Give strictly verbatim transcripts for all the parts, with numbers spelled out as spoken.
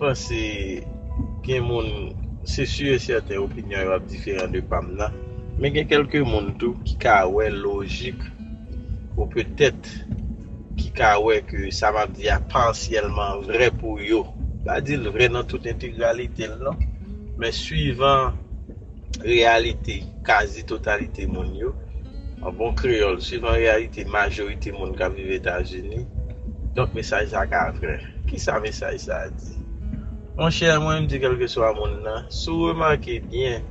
Panse gen moun, se si e sèten opinyon yo ap diferan de pa m nan, men gen kèlke moun tou ki ka wè lojik, ou petèt ki ka wè ke sa m ap di a pasyèlman vrè pou yo. Pa di l vrè nan tout entegralite l non, men swivan reyalite kazi totalite moun yo, an bon kreyòl, swivan reyalite majorite moun k ap viv Etazini, donk mesaj sa ka vrè. Kisa mesaj sa a di? Monchè, mwen m di kèlkeswa moun nan, si w remake byen,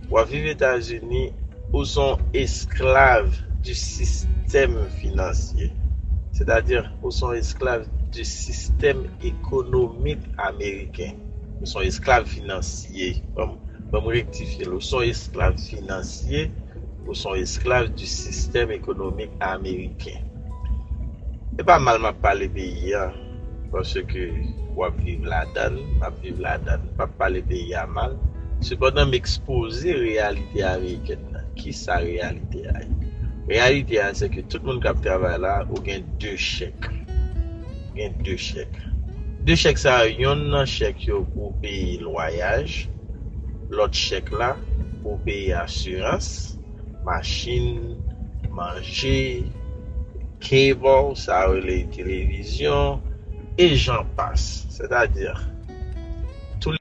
w ap viv Etazini, ou se yon esklav di sistèm finansye. Sètadi, ou se yon esklav di sistèm ekonomik ameriken. Ou se yon esklav finansye. Ban m, ban m rektifye l. Ou se yon esklav finansye, ou se yon esklav di sistèm ekonomik ameriken. E pa mal m ap pale peyi a, paske w ap viv ladan l, m ap viv ladan l. M p ap pale peyi a mal. Sepandan, m ekspoze reyalite amerikèn nan. Kisa reyalite a ye? Reyalite a, se ke tout moun k ap travay la, ou gen de chèk. Ou gen de chèk. De chèk sa yo, yonn nan chèk yo pou peye lwayaj, lòt chèk la pou peye asirans, machin, manje, cable, sa yo rele televizyon, e jan pas. Sètadi,